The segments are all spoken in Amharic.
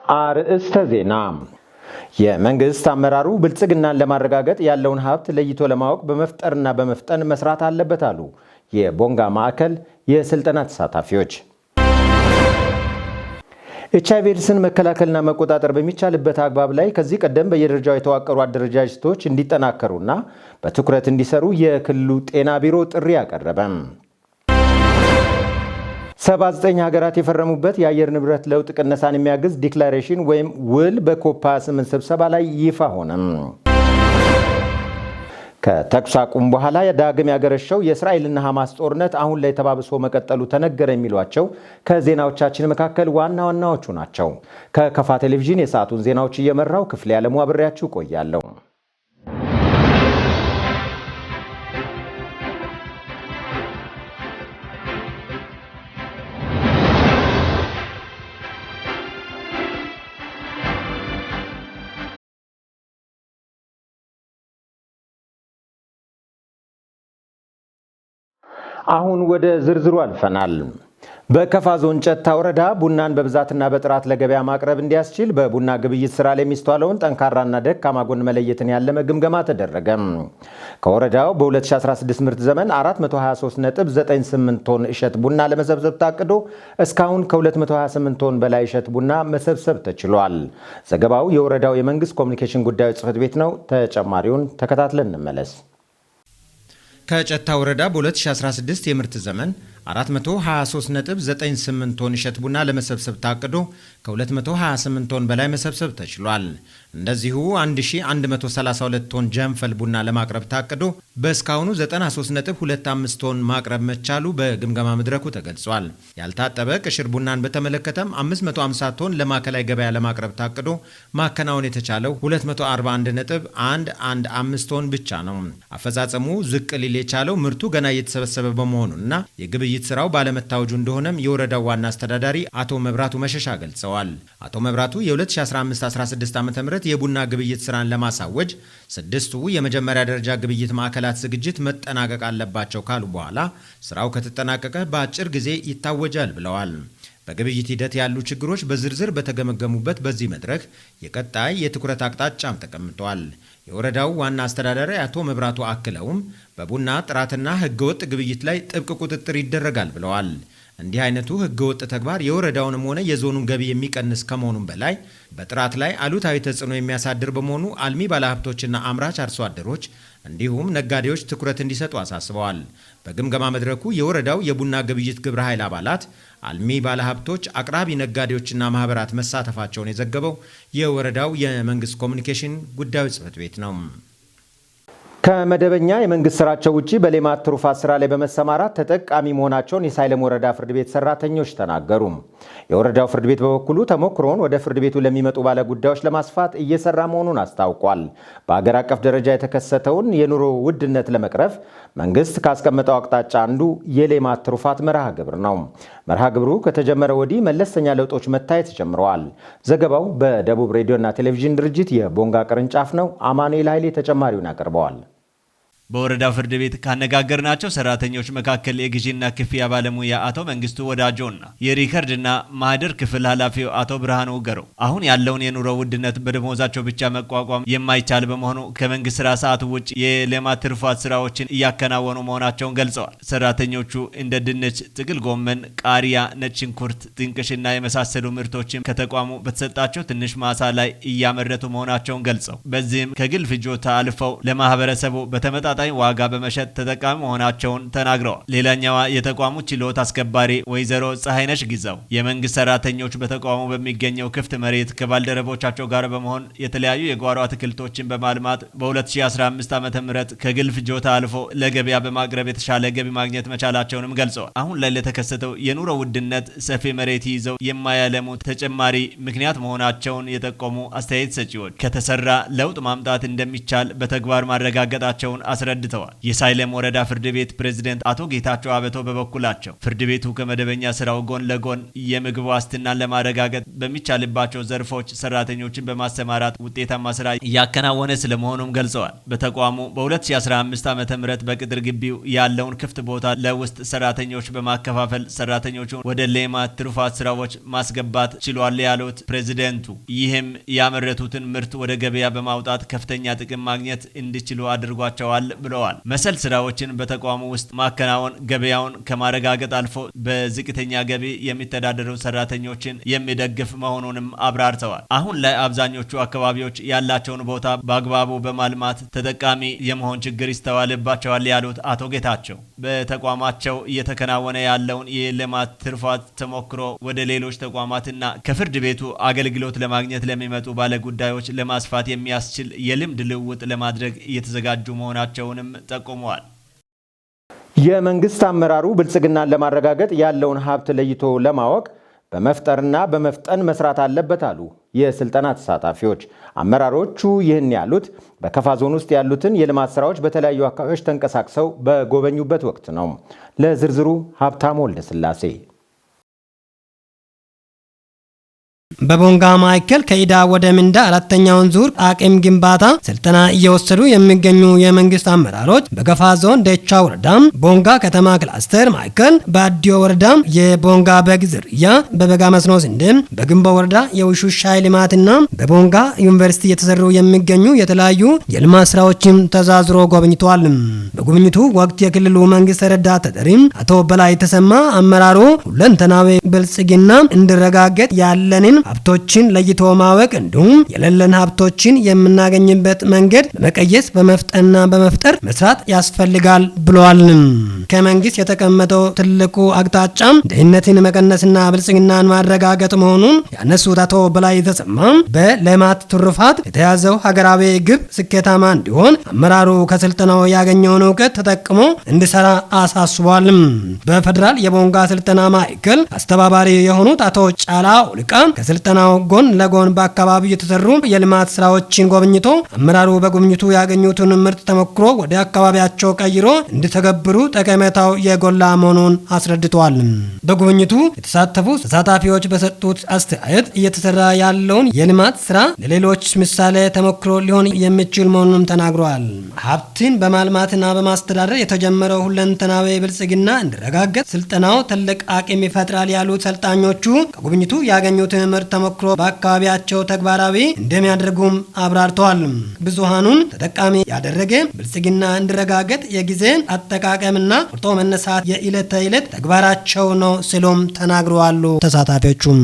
አርእስተ ዜና። የመንግስት አመራሩ ብልጽግናን ለማረጋገጥ ያለውን ሀብት ለይቶ ለማወቅ በመፍጠርና በመፍጠን መስራት አለበት አሉ የቦንጋ ማዕከል የስልጠና ተሳታፊዎች። ኤች አይቪ ኤድስን መከላከልና መቆጣጠር በሚቻልበት አግባብ ላይ ከዚህ ቀደም በየደረጃው የተዋቀሩ አደረጃጀቶች እንዲጠናከሩና በትኩረት እንዲሰሩ የክልሉ ጤና ቢሮ ጥሪ አቀረበ። 79 ሀገራት የፈረሙበት የአየር ንብረት ለውጥ ቅነሳን የሚያግዝ declaration ወይም ውል በ COP 28 ስብሰባ ላይ ይፋ ሆነ። ከተኩስ አቁም በኋላ ዳግም ያገረሸው የእስራኤልና ሐማስ ጦርነት አሁን ላይ ተባብሶ መቀጠሉ ተነገረ የሚሏቸው ከዜናዎቻችን መካከል ዋና ዋናዎቹ ናቸው። ከከፋ ቴሌቪዥን የሰዓቱን ዜናዎች እየመራው ክፍሌ ያለሙ አብሬያችሁ ቆያለሁ። አሁን ወደ ዝርዝሩ አልፈናል። በከፋ ዞን ጨታ ወረዳ ቡናን በብዛትና በጥራት ለገበያ ማቅረብ እንዲያስችል በቡና ግብይት ስራ ላይ የሚስተዋለውን ጠንካራና ደካማ ጎን መለየትን ያለመ ግምገማ ተደረገ። ከወረዳው በ2016 ምርት ዘመን 423.98 ቶን እሸት ቡና ለመሰብሰብ ታቅዶ እስካሁን ከ228 ቶን በላይ እሸት ቡና መሰብሰብ ተችሏል። ዘገባው የወረዳው የመንግስት ኮሚኒኬሽን ጉዳዮች ጽሕፈት ቤት ነው። ተጨማሪውን ተከታትለን እንመለስ። ከጨታ ወረዳ በ2016 የምርት ዘመን 423.98 ቶን እሸት ቡና ለመሰብሰብ ታቅዶ ከ228 ቶን በላይ መሰብሰብ ተችሏል። እንደዚሁ 1132 ቶን ጀንፈል ቡና ለማቅረብ ታቅዶ በእስካሁኑ 93.25 ቶን ማቅረብ መቻሉ በግምገማ መድረኩ ተገልጿል። ያልታጠበ ቅሽር ቡናን በተመለከተም 550 ቶን ለማዕከላዊ ገበያ ለማቅረብ ታቅዶ ማከናወን የተቻለው 241.115 ቶን ብቻ ነው። አፈጻጸሙ ዝቅ ሊል የቻለው ምርቱ ገና እየተሰበሰበ በመሆኑና የግብይት ስራው ባለመታወጁ እንደሆነም የወረዳው ዋና አስተዳዳሪ አቶ መብራቱ መሸሻ ገልጸዋል። አቶ መብራቱ የ2015/16 ዓ ም የቡና ግብይት ስራን ለማሳወጅ ስድስቱ የመጀመሪያ ደረጃ ግብይት ማዕከላት ዝግጅት መጠናቀቅ አለባቸው ካሉ በኋላ ስራው ከተጠናቀቀ በአጭር ጊዜ ይታወጃል ብለዋል። በግብይት ሂደት ያሉ ችግሮች በዝርዝር በተገመገሙበት በዚህ መድረክ የቀጣይ የትኩረት አቅጣጫም ተቀምጧል። የወረዳው ዋና አስተዳዳሪ አቶ መብራቱ አክለውም በቡና ጥራትና ሕገወጥ ግብይት ላይ ጥብቅ ቁጥጥር ይደረጋል ብለዋል። እንዲህ አይነቱ ሕገወጥ ተግባር የወረዳውንም ሆነ የዞኑን ገቢ የሚቀንስ ከመሆኑም በላይ በጥራት ላይ አሉታዊ ተጽዕኖ የሚያሳድር በመሆኑ አልሚ ባለሀብቶችና አምራች አርሶ አደሮች እንዲሁም ነጋዴዎች ትኩረት እንዲሰጡ አሳስበዋል። በግምገማ መድረኩ የወረዳው የቡና ግብይት ግብረ ኃይል አባላት፣ አልሚ ባለሀብቶች፣ አቅራቢ ነጋዴዎችና ማህበራት መሳተፋቸውን የዘገበው የወረዳው የመንግስት ኮሚኒኬሽን ጉዳዮች ጽሕፈት ቤት ነው። ከመደበኛ የመንግስት ስራቸው ውጪ በሌማት ትሩፋት ስራ ላይ በመሰማራት ተጠቃሚ መሆናቸውን የሳይለም ወረዳ ፍርድ ቤት ሰራተኞች ተናገሩ። የወረዳው ፍርድ ቤት በበኩሉ ተሞክሮውን ወደ ፍርድ ቤቱ ለሚመጡ ባለጉዳዮች ለማስፋት እየሰራ መሆኑን አስታውቋል። በአገር አቀፍ ደረጃ የተከሰተውን የኑሮ ውድነት ለመቅረፍ መንግስት ካስቀመጠው አቅጣጫ አንዱ የሌማት ትሩፋት መርሃ ግብር ነው። መርሃ ግብሩ ከተጀመረ ወዲህ መለስተኛ ለውጦች መታየት ጀምረዋል። ዘገባው በደቡብ ሬዲዮና ቴሌቪዥን ድርጅት የቦንጋ ቅርንጫፍ ነው። አማኑኤል ኃይሌ ተጨማሪውን ያቀርበዋል። በወረዳው ፍርድ ቤት ካነጋገርናቸው ሰራተኞች መካከል የግዢና ክፍያ ባለሙያ አቶ መንግስቱ ወዳጆና የሪከርድና ማህደር ክፍል ኃላፊው አቶ ብርሃኑ ገረው አሁን ያለውን የኑሮ ውድነት በደሞዛቸው ብቻ መቋቋም የማይቻል በመሆኑ ከመንግስት ስራ ሰዓት ውጭ የሌማት ትሩፋት ስራዎችን እያከናወኑ መሆናቸውን ገልጸዋል። ሰራተኞቹ እንደ ድንች፣ ጥቅል ጎመን፣ ቃሪያ፣ ነጭ ሽንኩርት፣ ጥንቅሽና የመሳሰሉ ምርቶችን ከተቋሙ በተሰጣቸው ትንሽ ማሳ ላይ እያመረቱ መሆናቸውን ገልጸው በዚህም ከግል ፍጆታ አልፈው ለማህበረሰቡ በተመጣጣኝ ዋጋ በመሸጥ ተጠቃሚ መሆናቸውን ተናግረዋል። ሌላኛዋ የተቋሙ ችሎት አስከባሪ ወይዘሮ ፀሐይነሽ ግዛው የመንግስት ሰራተኞች በተቋሙ በሚገኘው ክፍት መሬት ከባልደረቦቻቸው ጋር በመሆን የተለያዩ የጓሮ አትክልቶችን በማልማት በ2015 ዓ.ም ከግል ፍጆታ አልፎ ለገበያ በማቅረብ የተሻለ ገቢ ማግኘት መቻላቸውንም ገልጸዋል። አሁን ላይ ለተከሰተው የኑሮ ውድነት ሰፊ መሬት ይዘው የማያለሙ ተጨማሪ ምክንያት መሆናቸውን የጠቆሙ አስተያየት ሰጪዎች ከተሰራ ለውጥ ማምጣት እንደሚቻል በተግባር ማረጋገጣቸውን አስረድተዋል። የሳይለም ወረዳ ፍርድ ቤት ፕሬዝደንት አቶ ጌታቸው አበቶ በበኩላቸው ፍርድ ቤቱ ከመደበኛ ስራው ጎን ለጎን የምግብ ዋስትናን ለማረጋገጥ በሚቻልባቸው ዘርፎች ሰራተኞችን በማሰማራት ውጤታማ ስራ እያከናወነ ስለመሆኑም ገልጸዋል። በተቋሙ በ2015 ዓ.ም በቅጥር ግቢው ያለውን ክፍት ቦታ ለውስጥ ሰራተኞች በማከፋፈል ሰራተኞቹን ወደ ሌማት ትሩፋት ስራዎች ማስገባት ችሏል ያሉት ፕሬዝደንቱ፣ ይህም ያመረቱትን ምርት ወደ ገበያ በማውጣት ከፍተኛ ጥቅም ማግኘት እንዲችሉ አድርጓቸዋል ብለዋል። መሰል ስራዎችን በተቋሙ ውስጥ ማከናወን ገበያውን ከማረጋገጥ አልፎ በዝቅተኛ ገቢ የሚተዳደሩ ሰራተኞችን የሚደግፍ መሆኑንም አብራርተዋል። አሁን ላይ አብዛኞቹ አካባቢዎች ያላቸውን ቦታ በአግባቡ በማልማት ተጠቃሚ የመሆን ችግር ይስተዋልባቸዋል ያሉት አቶ ጌታቸው፣ በተቋማቸው እየተከናወነ ያለውን የልማት ትሩፋት ተሞክሮ ወደ ሌሎች ተቋማትና ከፍርድ ቤቱ አገልግሎት ለማግኘት ለሚመጡ ባለጉዳዮች ለማስፋት የሚያስችል የልምድ ልውውጥ ለማድረግ እየተዘጋጁ መሆናቸውንም ጠቁመዋል። የመንግስት አመራሩ ብልጽግናን ለማረጋገጥ ያለውን ሀብት ለይቶ ለማወቅ በመፍጠርና በመፍጠን መስራት አለበት አሉ የስልጠና ተሳታፊዎች። አመራሮቹ ይህን ያሉት በከፋ ዞን ውስጥ ያሉትን የልማት ስራዎች በተለያዩ አካባቢዎች ተንቀሳቅሰው በጎበኙበት ወቅት ነው። ለዝርዝሩ ሀብታሙ ወልደስላሴ። በቦንጋ ማዕከል ከኢዳ ወደ ምንዳ አራተኛውን ዙር አቅም ግንባታ ስልጠና እየወሰዱ የሚገኙ የመንግስት አመራሮች በከፋ ዞን ደቻ ወረዳ ቦንጋ ከተማ ክላስተር ማዕከል፣ በአዲዮ ወረዳ የቦንጋ በግ ዝርያ፣ በበጋ መስኖ ስንዴ፣ በግንቦ ወረዳ የውሹ ሻይ ልማትና በቦንጋ ዩኒቨርሲቲ እየተሰሩ የሚገኙ የተለያዩ የልማት ስራዎችን ተዘዋውሮ ጎብኝተዋል። በጉብኝቱ ወቅት የክልሉ መንግስት ረዳት ተጠሪ አቶ በላይ ተሰማ አመራሩ ሁለንተናዊ ብልጽግና እንዲረጋገጥ ያለንን ሀብቶችን ለይቶ ማወቅ እንዲሁም የሌለን ሀብቶችን የምናገኝበት መንገድ በመቀየስ በመፍጠንና በመፍጠር መስራት ያስፈልጋል ብለዋል። ከመንግስት የተቀመጠው ትልቁ አቅጣጫ ድህነትን መቀነስና ብልጽግናን ማረጋገጥ መሆኑን ያነሱት አቶ በላይ ተሰማ፣ በሌማት ትሩፋት የተያዘው ሀገራዊ ግብ ስኬታማ እንዲሆን አመራሩ ከስልጠናው ያገኘውን እውቀት ተጠቅሞ እንዲሰራ አሳስቧል። በፌዴራል የቦንጋ ስልጠና ማዕከል አስተባባሪ የሆኑት አቶ ጫላ ኦልቃ ከስልጠናው ጎን ለጎን በአካባቢው የተሰሩ የልማት ስራዎችን ጎብኝቶ አመራሩ በጉብኝቱ ያገኙትን ምርጥ ተሞክሮ ወደ አካባቢያቸው ቀይሮ እንዲተገብሩ ጠቀሜታው የጎላ መሆኑን አስረድተዋል። በጉብኝቱ የተሳተፉ ተሳታፊዎች በሰጡት አስተያየት እየተሰራ ያለውን የልማት ስራ ለሌሎች ምሳሌ ተሞክሮ ሊሆን የሚችል መሆኑንም ተናግረዋል። ሀብትን በማልማትና በማስተዳደር የተጀመረው ሁለንተናዊ ብልጽግና እንዲረጋገጥ ስልጠናው ትልቅ አቅም ይፈጥራል ያሉት ሰልጣኞቹ፣ ከጉብኝቱ ያገኙትን ምርጥ ተሞክሮ በአካባቢያቸው ተግባራዊ እንደሚያደርጉም አብራርተዋል። ብዙሃኑን ተጠቃሚ ያደረገ ብልጽግና እንዲረጋገጥ የጊዜ አጠቃቀምና ቆርጦ መነሳት የዕለት ተዕለት ተግባራቸው ነው ሲሉም ተናግረዋል ተሳታፊዎቹም።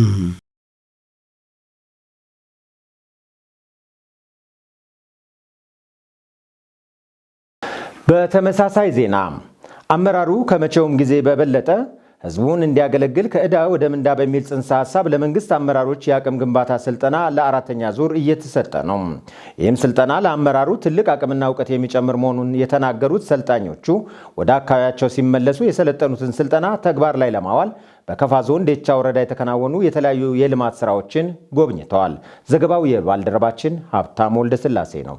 በተመሳሳይ ዜና፣ አመራሩ ከመቼውም ጊዜ በበለጠ ህዝቡን እንዲያገለግል ከዕዳ ወደ ምንዳ በሚል ጽንሰ ሀሳብ ለመንግስት አመራሮች የአቅም ግንባታ ስልጠና ለአራተኛ ዙር እየተሰጠ ነው። ይህም ስልጠና ለአመራሩ ትልቅ አቅምና እውቀት የሚጨምር መሆኑን የተናገሩት ሰልጣኞቹ፣ ወደ አካባቢያቸው ሲመለሱ የሰለጠኑትን ስልጠና ተግባር ላይ ለማዋል በከፋ ዞን ዴቻ ወረዳ የተከናወኑ የተለያዩ የልማት ስራዎችን ጎብኝተዋል። ዘገባው የባልደረባችን ሀብታም ወልደስላሴ ነው።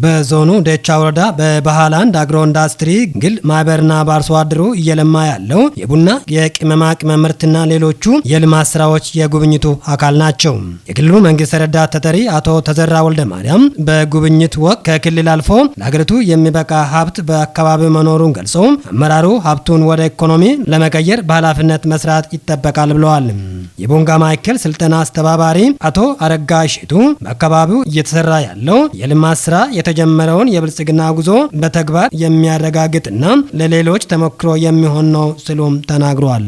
በዞኑ ደቻ ወረዳ በባህላንድ አግሮ ኢንዱስትሪ ግል ማህበርና በአርሶ አደሩ እየለማ ያለው የቡና፣ የቅመማ ቅመም ምርትና ሌሎቹ የልማት ስራዎች የጉብኝቱ አካል ናቸው። የክልሉ መንግስት ረዳት ተጠሪ አቶ ተዘራ ወልደ ማርያም በጉብኝት ወቅት ከክልል አልፎ ለሀገሪቱ የሚበቃ ሀብት በአካባቢው መኖሩን ገልጸው አመራሩ ሀብቱን ወደ ኢኮኖሚ ለመቀየር በኃላፊነት መስራት ይጠበቃል ብለዋል። የቦንጋ ማዕከል ስልጠና አስተባባሪ አቶ አረጋ ሼቱ በአካባቢው እየተሰራ ያለው የልማት ስራ የተጀመረውን የብልጽግና ጉዞ በተግባር የሚያረጋግጥና ለሌሎች ተሞክሮ የሚሆን ነው ሲሉም ተናግረዋል።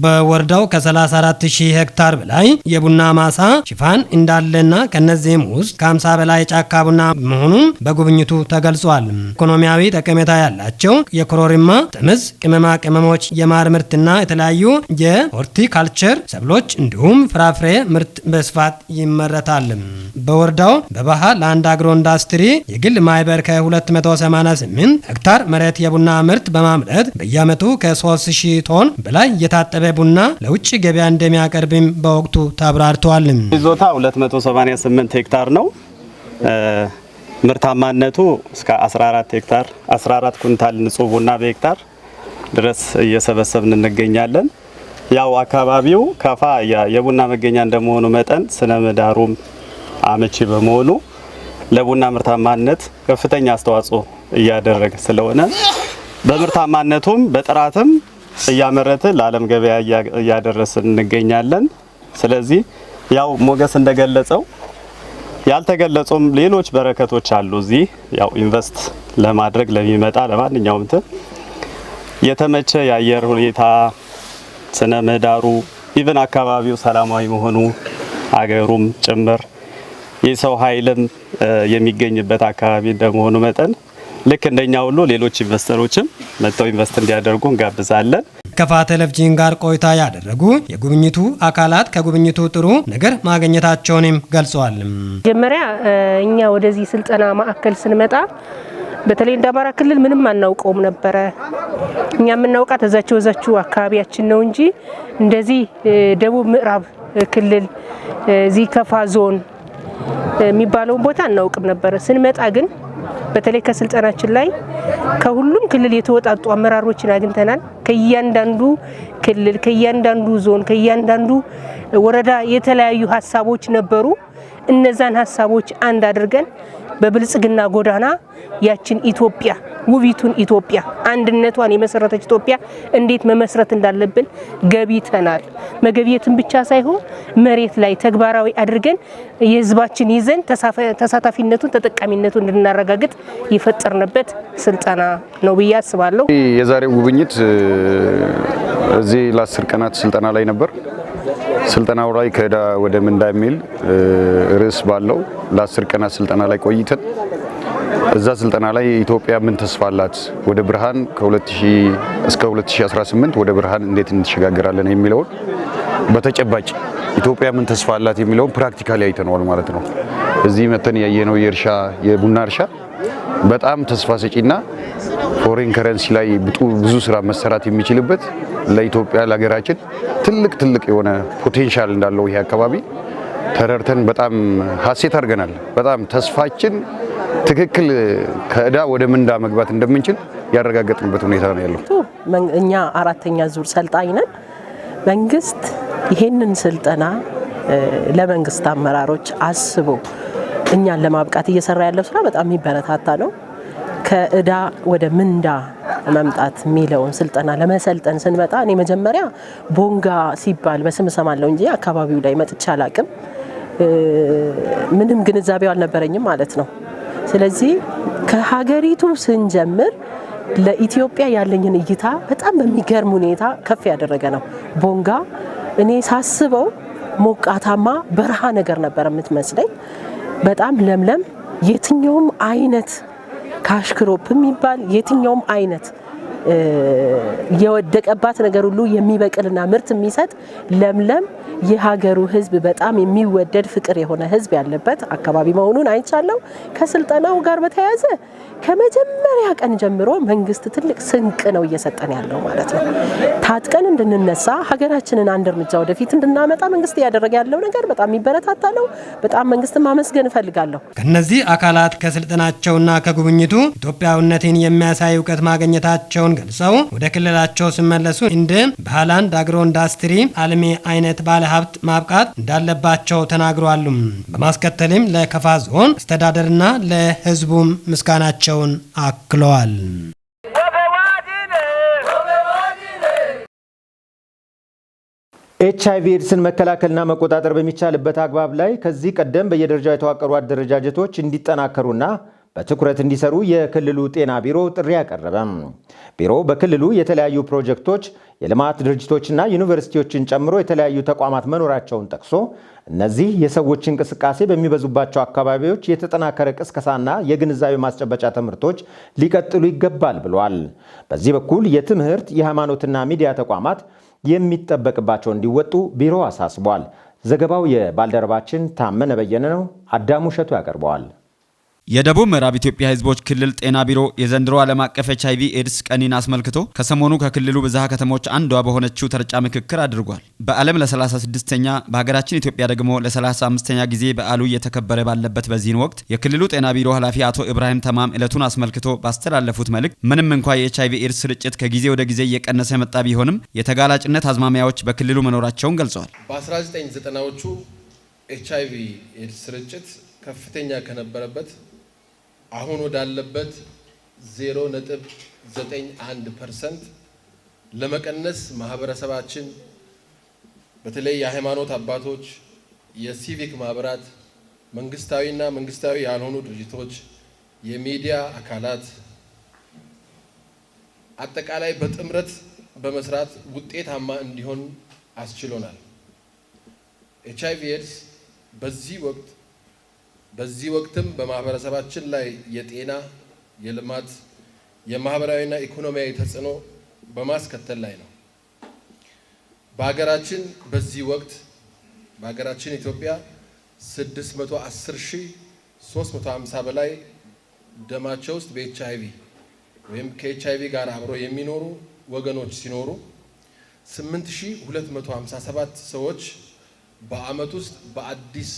በወረዳው ከ34 ሺህ ሄክታር በላይ የቡና ማሳ ሽፋን እንዳለና ከነዚህም ውስጥ ከ50 በላይ የጫካ ቡና መሆኑ በጉብኝቱ ተገልጿል። ኢኮኖሚያዊ ጠቀሜታ ያላቸው የኮረሪማ፣ ጥምዝ፣ ቅመማ ቅመሞች፣ የማር ምርትና የተለያዩ የሆርቲካልቸር ሰብሎች እንዲሁም ፍራፍሬ ምርት በስፋት ይመረታል። በወረዳው በባሃ ላንድ አግሮ ኢንዱስትሪ የግል ማህበር ከ288 ሄክታር መሬት የቡና ምርት በማምረት በየዓመቱ ከ3000 ቶን በላይ የታጠበ ቡና ለውጭ ገበያ እንደሚያቀርብም በወቅቱ ተብራርተዋል። ይዞታ 288 ሄክታር ነው። ምርታማነቱ እስከ 14 ሄክታር፣ 14 ኩንታል ንጹህ ቡና በሄክታር ድረስ እየሰበሰብን እንገኛለን። ያው አካባቢው ከፋ የቡና መገኛ እንደመሆኑ መጠን ስነ ምህዳሩም አመቺ በመሆኑ ለቡና ምርታማነት ከፍተኛ አስተዋጽኦ እያደረገ ስለሆነ በምርታማነቱም በጥራትም እያመረተ ለዓለም ገበያ እያደረስን እንገኛለን። ስለዚህ ያው ሞገስ እንደገለጸው ያልተገለጹም ሌሎች በረከቶች አሉ። እዚህ ያው invest ለማድረግ ለሚመጣ ለማንኛውም እንትን የተመቸ የአየር ሁኔታ፣ ስነ ምህዳሩ፣ even አካባቢው ሰላማዊ መሆኑ፣ አገሩም ጭምር የሰው ኃይልም የሚገኝበት አካባቢ እንደመሆኑ መጠን ልክ እንደኛ ሁሉ ሌሎች investor ኦችም መጥተው invest እንዲያደርጉ እንጋብዛለን። ከፋ ቴሌቪዥን ጋር ቆይታ ያደረጉ የጉብኝቱ አካላት ከጉብኝቱ ጥሩ ነገር ማግኘታቸውንም ገልጸዋል። መጀመሪያ እኛ ወደዚህ ስልጠና ማዕከል ስንመጣ በተለይ እንደ አማራ ክልል ምንም አናውቀውም ነበረ። እኛ የምናውቃት እዛቸው እዛችሁ አካባቢያችን ነው እንጂ እንደዚህ ደቡብ ምዕራብ ክልል እዚህ ከፋ ዞን የሚባለውን ቦታ አናውቅም ነበረ። ስንመጣ ግን በተለይ ከስልጠናችን ላይ ከሁሉም ክልል የተወጣጡ አመራሮችን አግኝተናል። ከእያንዳንዱ ክልል፣ ከእያንዳንዱ ዞን፣ ከእያንዳንዱ ወረዳ የተለያዩ ሀሳቦች ነበሩ። እነዛን ሀሳቦች አንድ አድርገን በብልጽግና ጎዳና ያችን ኢትዮጵያ፣ ውቢቱን ኢትዮጵያ፣ አንድነቷን የመሰረተች ኢትዮጵያ እንዴት መመስረት እንዳለብን ገብይተናል። መገብየትን ብቻ ሳይሆን መሬት ላይ ተግባራዊ አድርገን የህዝባችን ይዘን ተሳታፊነቱን ተጠቃሚነቱን እንድናረጋግጥ የፈጠርንበት ስልጠና ነው ብዬ አስባለሁ። የዛሬው ጉብኝት እዚህ ለ10 ቀናት ስልጠና ላይ ነበር። ስልጠናው ላይ ከዕዳ ወደ ምንዳ የሚል ርዕስ ባለው ለ10 ቀናት ስልጠና ላይ ቆይተን እዛ ስልጠና ላይ ኢትዮጵያ ምን ተስፋ አላት፣ ወደ ብርሃን ከ2000 እስከ 2018 ወደ ብርሃን እንዴት እንሸጋገራለን የሚለውን፣ በተጨባጭ ኢትዮጵያ ምን ተስፋ አላት የሚለውን practically አይተነዋል ማለት ነው። እዚህ መተን ያየነው የእርሻ የቡና እርሻ በጣም ተስፋ ሰጪና foreign currency ላይ ብዙ ስራ መሰራት የሚችልበት፣ ለኢትዮጵያ ለሀገራችን ትልቅ ትልቅ የሆነ potential እንዳለው ይሄ አካባቢ ተረድተን በጣም ሀሴት አድርገናል። በጣም ተስፋችን ትክክል ከእዳ ወደ ምንዳ መግባት እንደምንችል ያረጋገጥንበት ሁኔታ ነው ያለው። እኛ አራተኛ ዙር ሰልጣኝ ነን። መንግስት ይሄንን ስልጠና ለመንግስት አመራሮች አስቦ እኛን ለማብቃት እየሰራ ያለው ስራ በጣም የሚበረታታ ነው። ከእዳ ወደ ምንዳ መምጣት የሚለውን ስልጠና ለመሰልጠን ስንመጣ እኔ መጀመሪያ ቦንጋ ሲባል በስም እሰማለሁ እንጂ አካባቢው ላይ መጥቼ አላቅም። ምንም ግንዛቤው አልነበረኝም ማለት ነው። ስለዚህ ከሀገሪቱ ስንጀምር ለኢትዮጵያ ያለኝን እይታ በጣም በሚገርም ሁኔታ ከፍ ያደረገ ነው። ቦንጋ እኔ ሳስበው ሞቃታማ በረሃ ነገር ነበር የምትመስለኝ። በጣም ለምለም፣ የትኛውም አይነት cash crop የሚባል የትኛውም አይነት የወደቀባት ነገር ሁሉ የሚበቅልና ምርት የሚሰጥ፣ ለምለም፣ የሀገሩ ሕዝብ በጣም የሚወደድ ፍቅር የሆነ ሕዝብ ያለበት አካባቢ መሆኑን አይቻለሁ። ከስልጠናው ጋር በተያያዘ ከመጀመሪያ ቀን ጀምሮ መንግስት ትልቅ ስንቅ ነው እየሰጠን ያለው ማለት ነው። ታጥቀን እንድንነሳ፣ ሀገራችንን አንድ እርምጃ ወደፊት እንድናመጣ መንግስት እያደረገ ያለው ነገር በጣም የሚበረታታ ነው። በጣም መንግስትን ማመስገን እፈልጋለሁ። ከእነዚህ አካላት ከስልጠናቸውና ከጉብኝቱ ኢትዮጵያዊነትን የሚያሳይ እውቀት ማግኘታቸውን ገልጸው ወደ ክልላቸው ሲመለሱ እንደ በሃላንድ አግሮ ኢንዱስትሪ አልሚ አይነት ባለሀብት ማብቃት እንዳለባቸው ተናግረዋል። በማስከተልም ለከፋ ዞን አስተዳደርና ለሕዝቡም ምስጋናቸውን አክለዋል። ኤች አይቪ ኤድስን መከላከልና መቆጣጠር በሚቻልበት አግባብ ላይ ከዚህ ቀደም በየደረጃው የተዋቀሩ አደረጃጀቶች እንዲጠናከሩና በትኩረት እንዲሰሩ የክልሉ ጤና ቢሮ ጥሪ አቀረበ። ቢሮው በክልሉ የተለያዩ ፕሮጀክቶች፣ የልማት ድርጅቶችና ዩኒቨርሲቲዎችን ጨምሮ የተለያዩ ተቋማት መኖራቸውን ጠቅሶ እነዚህ የሰዎች እንቅስቃሴ በሚበዙባቸው አካባቢዎች የተጠናከረ ቅስቀሳና የግንዛቤ ማስጨበጫ ትምህርቶች ሊቀጥሉ ይገባል ብሏል። በዚህ በኩል የትምህርት፣ የሃይማኖትና ሚዲያ ተቋማት የሚጠበቅባቸው እንዲወጡ ቢሮው አሳስቧል። ዘገባው የባልደረባችን ታመነ በየነ ነው። አዳሙ እሸቱ ያቀርበዋል። የደቡብ ምዕራብ ኢትዮጵያ ሕዝቦች ክልል ጤና ቢሮ የዘንድሮ ዓለም አቀፍ ኤችአይቪ ኤድስ ቀንን አስመልክቶ ከሰሞኑ ከክልሉ ብዝሃ ከተሞች አንዷ በሆነችው ተርጫ ምክክር አድርጓል። በዓለም ለ36ኛ፣ በሀገራችን ኢትዮጵያ ደግሞ ለ35ኛ ጊዜ በዓሉ እየተከበረ ባለበት በዚህን ወቅት የክልሉ ጤና ቢሮ ኃላፊ አቶ ኢብራሂም ተማም ዕለቱን አስመልክቶ ባስተላለፉት መልእክት ምንም እንኳ የኤችአይቪ ኤድስ ስርጭት ከጊዜ ወደ ጊዜ እየቀነሰ የመጣ ቢሆንም የተጋላጭነት አዝማሚያዎች በክልሉ መኖራቸውን ገልጸዋል። በ1990ዎቹ ኤችአይቪ ኤድስ ስርጭት ከፍተኛ ከነበረበት አሁን ወዳለበት 0.91% ለመቀነስ ማህበረሰባችን በተለይ የሃይማኖት አባቶች፣ የሲቪክ ማህበራት፣ መንግስታዊና መንግስታዊ ያልሆኑ ድርጅቶች፣ የሚዲያ አካላት አጠቃላይ በጥምረት በመስራት ውጤታማ እንዲሆን አስችሎናል። ኤችአይቪ ኤድስ በዚህ ወቅትም በማህበረሰባችን ላይ የጤና፣ የልማት፣ የማህበራዊና ኢኮኖሚያዊ ተጽዕኖ በማስከተል ላይ ነው። በሀገራችን በዚህ ወቅት በሀገራችን ኢትዮጵያ 610,350 በላይ ደማቸው ውስጥ በኤችአይቪ ወይም ከኤችአይቪ ጋር አብሮ የሚኖሩ ወገኖች ሲኖሩ 8257 ሰዎች በአመት ውስጥ በአዲስ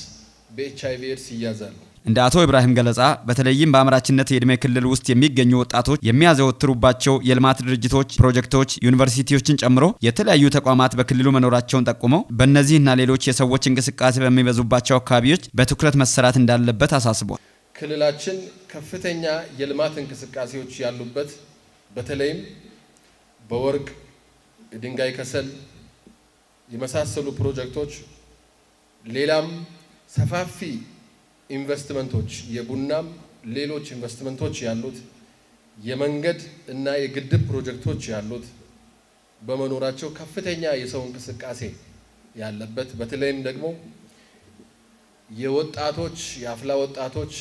በኤችአይቪ ኤድስ ይያዛሉ። እንደ አቶ ኢብራሂም ገለጻ በተለይም በአምራችነት የዕድሜ ክልል ውስጥ የሚገኙ ወጣቶች የሚያዘወትሩባቸው የልማት ድርጅቶች፣ ፕሮጀክቶች፣ ዩኒቨርሲቲዎችን ጨምሮ የተለያዩ ተቋማት በክልሉ መኖራቸውን ጠቁመው በእነዚህና ሌሎች የሰዎች እንቅስቃሴ በሚበዙባቸው አካባቢዎች በትኩረት መሰራት እንዳለበት አሳስቧል። ክልላችን ከፍተኛ የልማት እንቅስቃሴዎች ያሉበት በተለይም በወርቅ፣ የድንጋይ ከሰል የመሳሰሉ ፕሮጀክቶች፣ ሌላም ሰፋፊ ኢንቨስትመንቶች፣ የቡናም ሌሎች ኢንቨስትመንቶች ያሉት፣ የመንገድ እና የግድብ ፕሮጀክቶች ያሉት በመኖራቸው ከፍተኛ የሰው እንቅስቃሴ ያለበት በተለይም ደግሞ የወጣቶች፣ የአፍላ ወጣቶች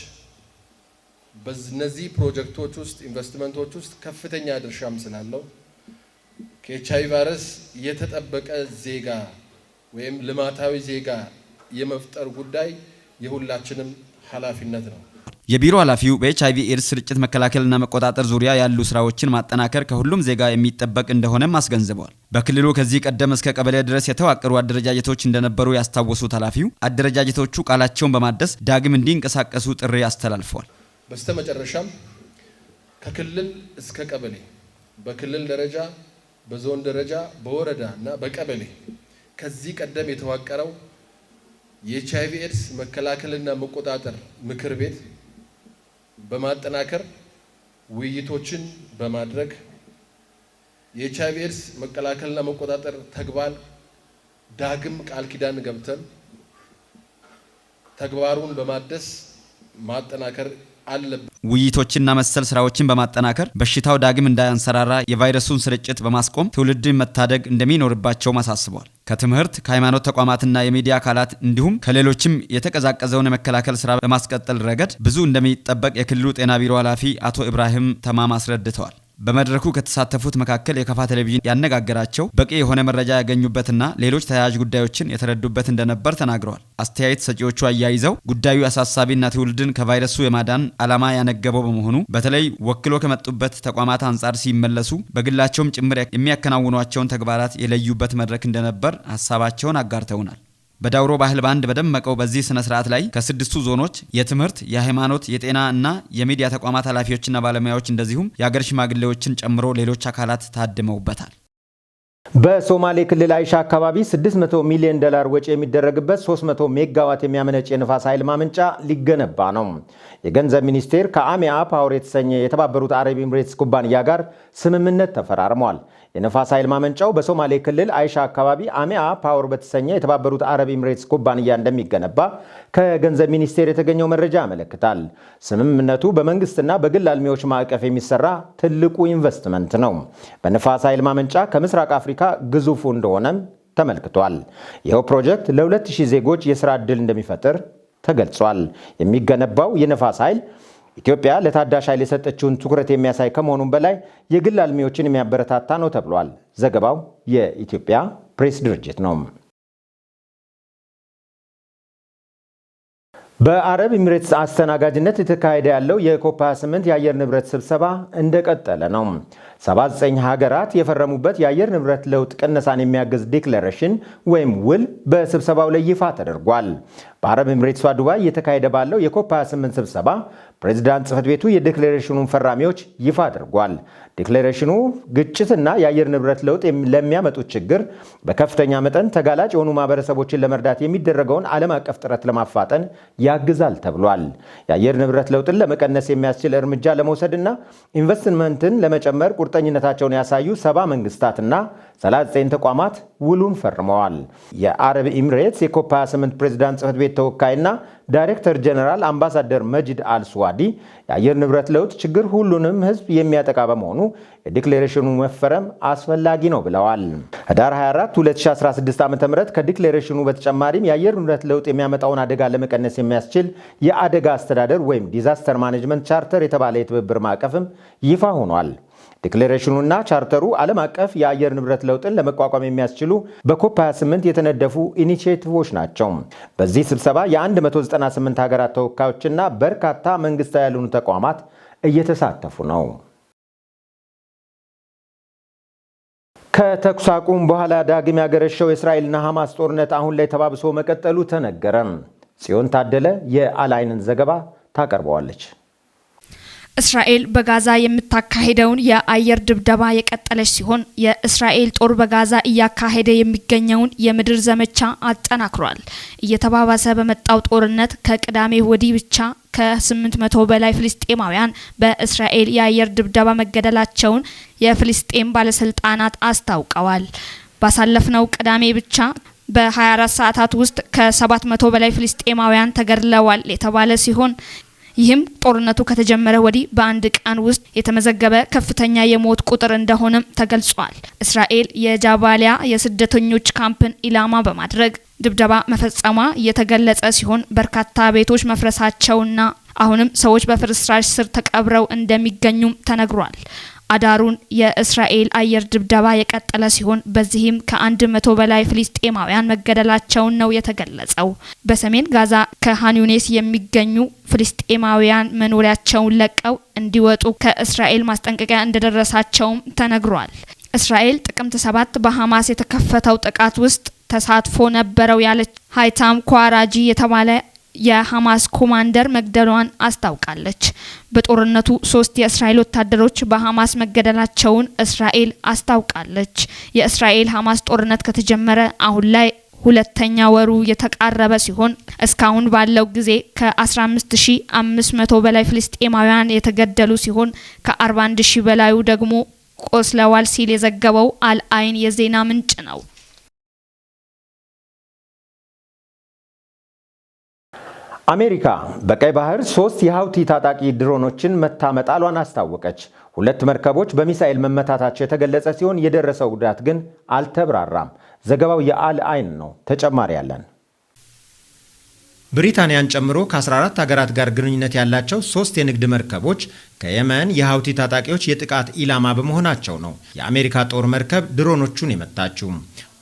በእነዚህ ፕሮጀክቶች ውስጥ፣ ኢንቨስትመንቶች ውስጥ ከፍተኛ ድርሻም ስላለው ከኤችአይቪ ቫይረስ የተጠበቀ ዜጋ ወይም ልማታዊ ዜጋ የመፍጠር ጉዳይ የሁላችንም ኃላፊነት ነው። የቢሮ ኃላፊው በኤችአይቪ ኤድስ ስርጭት መከላከልና መቆጣጠር ዙሪያ ያሉ ስራዎችን ማጠናከር ከሁሉም ዜጋ የሚጠበቅ እንደሆነም አስገንዝበዋል። በክልሉ ከዚህ ቀደም እስከ ቀበሌ ድረስ የተዋቀሩ አደረጃጀቶች እንደነበሩ ያስታወሱት ኃላፊው አደረጃጀቶቹ ቃላቸውን በማደስ ዳግም እንዲንቀሳቀሱ ጥሪ አስተላልፈዋል። በስተመጨረሻም ከክልል እስከ ቀበሌ፣ በክልል ደረጃ፣ በዞን ደረጃ፣ በወረዳ እና በቀበሌ ከዚህ ቀደም የተዋቀረው የኤችአይቪ ኤድስ መከላከልና መቆጣጠር ምክር ቤት በማጠናከር ውይይቶችን በማድረግ የኤችአይቪ ኤድስ መከላከልና መቆጣጠር ተግባር ዳግም ቃል ኪዳን ገብተን ተግባሩን በማደስ ማጠናከር አለብን። ውይይቶችና መሰል ስራዎችን በማጠናከር በሽታው ዳግም እንዳያንሰራራ የቫይረሱን ስርጭት በማስቆም ትውልድን መታደግ እንደሚኖርባቸውም አሳስበዋል። ከትምህርት፣ ከሃይማኖት ተቋማትና የሚዲያ አካላት እንዲሁም ከሌሎችም የተቀዛቀዘውን የመከላከል ስራ በማስቀጠል ረገድ ብዙ እንደሚጠበቅ የክልሉ ጤና ቢሮ ኃላፊ አቶ ኢብራሂም ተማም አስረድተዋል። በመድረኩ ከተሳተፉት መካከል የከፋ ቴሌቪዥን ያነጋገራቸው በቂ የሆነ መረጃ ያገኙበትና ሌሎች ተያያዥ ጉዳዮችን የተረዱበት እንደነበር ተናግረዋል። አስተያየት ሰጪዎቹ አያይዘው ጉዳዩ አሳሳቢና ትውልድን ከቫይረሱ የማዳን ዓላማ ያነገበው በመሆኑ በተለይ ወክሎ ከመጡበት ተቋማት አንጻር ሲመለሱ በግላቸውም ጭምር የሚያከናውኗቸውን ተግባራት የለዩበት መድረክ እንደነበር ሀሳባቸውን አጋርተውናል። በዳውሮ ባህል ባንድ በደመቀው በዚህ ስነ ስርዓት ላይ ከስድስቱ ዞኖች የትምህርት፣ የሃይማኖት፣ የጤና እና የሚዲያ ተቋማት ኃላፊዎችና ባለሙያዎች እንደዚሁም የአገር ሽማግሌዎችን ጨምሮ ሌሎች አካላት ታድመውበታል። በሶማሌ ክልል አይሻ አካባቢ 600 ሚሊዮን ዶላር ወጪ የሚደረግበት 300 ሜጋዋት የሚያመነጭ የንፋስ ኃይል ማመንጫ ሊገነባ ነው። የገንዘብ ሚኒስቴር ከአሚአ ፓወር የተሰኘ የተባበሩት አረብ ኤምሬትስ ኩባንያ ጋር ስምምነት ተፈራርሟል። የነፋስ ኃይል ማመንጫው በሶማሌ ክልል አይሻ አካባቢ አሚአ ፓወር በተሰኘ የተባበሩት አረብ ኤምሬትስ ኩባንያ እንደሚገነባ ከገንዘብ ሚኒስቴር የተገኘው መረጃ ያመለክታል። ስምምነቱ በመንግስትና በግል አልሚዎች ማዕቀፍ የሚሰራ ትልቁ ኢንቨስትመንት ነው። በንፋስ ኃይል ማመንጫ ከምስራቅ አፍሪካ ግዙፉ እንደሆነም ተመልክቷል። ይኸው ፕሮጀክት ለ2000 ዜጎች የሥራ ዕድል እንደሚፈጥር ተገልጿል። የሚገነባው የነፋስ ኃይል ኢትዮጵያ ለታዳሽ ኃይል የሰጠችውን ትኩረት የሚያሳይ ከመሆኑም በላይ የግል አልሚዎችን የሚያበረታታ ነው ተብሏል። ዘገባው የኢትዮጵያ ፕሬስ ድርጅት ነው። በአረብ ኤሚሬትስ አስተናጋጅነት የተካሄደ ያለው የኮፕ 28 የአየር ንብረት ስብሰባ እንደቀጠለ ነው። 79 ሀገራት የፈረሙበት የአየር ንብረት ለውጥ ቅነሳን የሚያግዝ declaration ወይም ውል በስብሰባው ላይ ይፋ ተደርጓል። በአረብ ኤሚሬትሷ ዱባይ እየተካሄደ ባለው የኮፕ 28 ስብሰባ ፕሬዚዳንት ጽሕፈት ቤቱ የ declaration ኑን ፈራሚዎች ይፋ አድርጓል። Declaration ኑ ግጭትና የአየር ንብረት ለውጥ ለሚያመጡት ችግር በከፍተኛ መጠን ተጋላጭ የሆኑ ማህበረሰቦችን ለመርዳት የሚደረገውን ዓለም አቀፍ ጥረት ለማፋጠን ያግዛል ተብሏል። የአየር ንብረት ለውጥን ለመቀነስ የሚያስችል እርምጃ ለመውሰድና ኢንቨስትመንትን ለመጨመር ቁርጠኝነታቸውን ያሳዩ 70 መንግስታትና 39 ተቋማት ውሉን ፈርመዋል። የአረብ ኤሚሬትስ የኮፕ 28 ፕሬዚዳንት ጽሕፈት ቤት ተወካይና ዳይሬክተር ጀነራል አምባሳደር መጂድ አልስዋዲ የአየር ንብረት ለውጥ ችግር ሁሉንም ሕዝብ የሚያጠቃ በመሆኑ የ declaration ኑ መፈረም አስፈላጊ ነው ብለዋል። ህዳር 24 2016 ዓ ም ከ declaration ኑ በተጨማሪም የአየር ንብረት ለውጥ የሚያመጣውን አደጋ ለመቀነስ የሚያስችል የአደጋ አስተዳደር ወይም disaster management charter የተባለ የትብብር ማዕቀፍም ይፋ ሆኗል። Declaration ኑና ቻርተሩ ዓለም አቀፍ የአየር ንብረት ለውጥን ለመቋቋም የሚያስችሉ በኮፕ 28 የተነደፉ initiative ኦች ናቸው። በዚህ ስብሰባ የ198 ሀገራት ተወካዮችና በርካታ መንግስታዊ ያልሆኑ ተቋማት እየተሳተፉ ነው። ከተኩስ አቁም በኋላ ዳግም ያገረሸው የእስራኤልና ሐማስ ጦርነት አሁን ላይ ተባብሶ መቀጠሉ ተነገረ። ጽዮን ታደለ የአልአይንን ዘገባ ታቀርበዋለች። እስራኤል በጋዛ የምታካሄደውን የአየር ድብደባ የቀጠለች ሲሆን የእስራኤል ጦር በጋዛ እያካሄደ የሚገኘውን የምድር ዘመቻ አጠናክሯል። እየተባባሰ በመጣው ጦርነት ከቅዳሜ ወዲህ ብቻ ከ800 በላይ ፍልስጤማውያን በእስራኤል የአየር ድብደባ መገደላቸውን የፍልስጤም ባለስልጣናት አስታውቀዋል። ባሳለፍነው ቅዳሜ ብቻ በ24 ሰዓታት ውስጥ ከ700 በላይ ፍልስጤማውያን ተገድለዋል የተባለ ሲሆን ይህም ጦርነቱ ከተጀመረ ወዲህ በአንድ ቀን ውስጥ የተመዘገበ ከፍተኛ የሞት ቁጥር እንደሆነም ተገልጿል። እስራኤል የጃባሊያ የስደተኞች ካምፕን ኢላማ በማድረግ ድብደባ መፈጸሟ እየተገለጸ ሲሆን በርካታ ቤቶች መፍረሳቸውና አሁንም ሰዎች በፍርስራሽ ስር ተቀብረው እንደሚገኙም ተነግሯል። አዳሩን የእስራኤል አየር ድብደባ የቀጠለ ሲሆን በዚህም ከ100 በላይ ፍልስጤማውያን መገደላቸውን ነው የተገለጸው። በሰሜን ጋዛ ከኻን ዩኒስ የሚገኙ ፍልስጤማውያን መኖሪያቸውን ለቀው እንዲወጡ ከእስራኤል ማስጠንቀቂያ እንደደረሳቸውም ተነግሯል። እስራኤል ጥቅምት 7 በሐማስ የተከፈተው ጥቃት ውስጥ ተሳትፎ ነበረው ያለች ሃይታም ኳራጂ የተባለ የሐማስ ኮማንደር መግደሏን አስታውቃለች። በጦርነቱ 3 የእስራኤል ወታደሮች በሐማስ መገደላቸውን እስራኤል አስታውቃለች። የእስራኤል ሐማስ ጦርነት ከተጀመረ አሁን ላይ ሁለተኛ ወሩ የተቃረበ ሲሆን እስካሁን ባለው ጊዜ ከ15,500 በላይ ፍልስጤማውያን የተገደሉ ሲሆን ከ41,000 በላዩ ደግሞ ቆስለዋል ሲል የዘገበው አልአይን የዜና ምንጭ ነው። አሜሪካ በቀይ ባህር 3 የሀውቲ ታጣቂ ድሮኖችን መታ መጣሏን አስታወቀች። 2 መርከቦች በሚሳኤል መመታታቸው የተገለጸ ሲሆን የደረሰው ጉዳት ግን አልተብራራም። ዘገባው የአል አይን ነው። ተጨማሪ ያለን ብሪታንያን ጨምሮ ከ14 ሀገራት ጋር ግንኙነት ያላቸው 3 የንግድ መርከቦች ከየመን የሀውቲ ታጣቂዎች የጥቃት ኢላማ በመሆናቸው ነው የአሜሪካ ጦር መርከብ ድሮኖቹን የመታችው።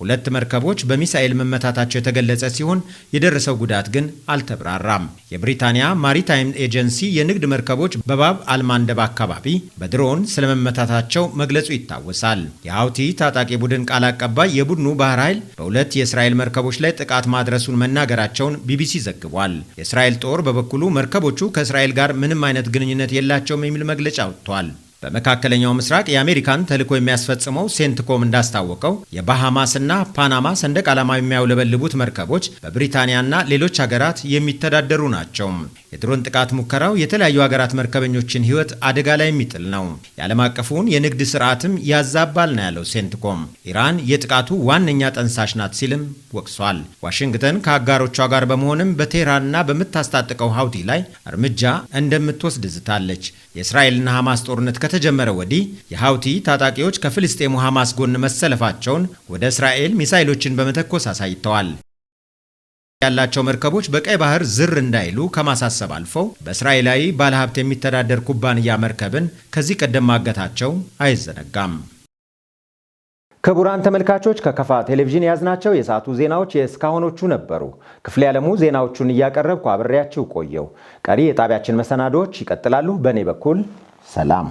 2 መርከቦች በሚሳኤል መመታታቸው የተገለጸ ሲሆን የደረሰው ጉዳት ግን አልተብራራም። የብሪታንያ ማሪታይም ኤጀንሲ የንግድ መርከቦች በባብ አልማንደብ አካባቢ በድሮን ስለመመታታቸው መግለጹ ይታወሳል። የሀውቲ ታጣቂ ቡድን ቃል አቀባይ የቡድኑ ባህር ኃይል በ2 የእስራኤል መርከቦች ላይ ጥቃት ማድረሱን መናገራቸውን ቢቢሲ ዘግቧል። የእስራኤል ጦር በበኩሉ መርከቦቹ ከእስራኤል ጋር ምንም አይነት ግንኙነት የላቸውም የሚል መግለጫ አውጥቷል። በመካከለኛው ምስራቅ የአሜሪካን ተልዕኮ የሚያስፈጽመው ሴንትኮም እንዳስታወቀው የባሃማስና ፓናማ ሰንደቅ ዓላማ የሚያውለበልቡት መርከቦች በብሪታንያና ሌሎች ሀገራት የሚተዳደሩ ናቸው። የድሮን ጥቃት ሙከራው የተለያዩ ሀገራት መርከበኞችን ሕይወት አደጋ ላይ የሚጥል ነው፣ የዓለም አቀፉን የንግድ ስርዓትም ያዛባል ነው ያለው ሴንትኮም። ኢራን የጥቃቱ ዋነኛ ጠንሳሽ ናት ሲልም ወቅሷል። ዋሽንግተን ከአጋሮቿ ጋር በመሆንም በቴህራንና በምታስታጥቀው ሀውቲ ላይ እርምጃ እንደምትወስድ ዝታለች። የእስራኤልና ሐማስ ጦርነት ከተጀመረ ወዲህ የሀውቲ ታጣቂዎች ከፍልስጤሙ ሐማስ ጎን መሰለፋቸውን ወደ እስራኤል ሚሳይሎችን በመተኮስ አሳይተዋል። ያላቸው መርከቦች በቀይ ባህር ዝር እንዳይሉ ከማሳሰብ አልፈው በእስራኤላዊ ባለሀብት የሚተዳደር ኩባንያ መርከብን ከዚህ ቀደም ማገታቸው አይዘነጋም። ክቡራን ተመልካቾች፣ ከከፋ ቴሌቪዥን የያዝናቸው የሰዓቱ ዜናዎች የእስካሁኖቹ ነበሩ። ክፍሌ ያለሙ ዜናዎቹን እያቀረብኩ አብሬያችሁ ቆየሁ። ቀሪ የጣቢያችን መሰናዶዎች ይቀጥላሉ። በእኔ በኩል ሰላም።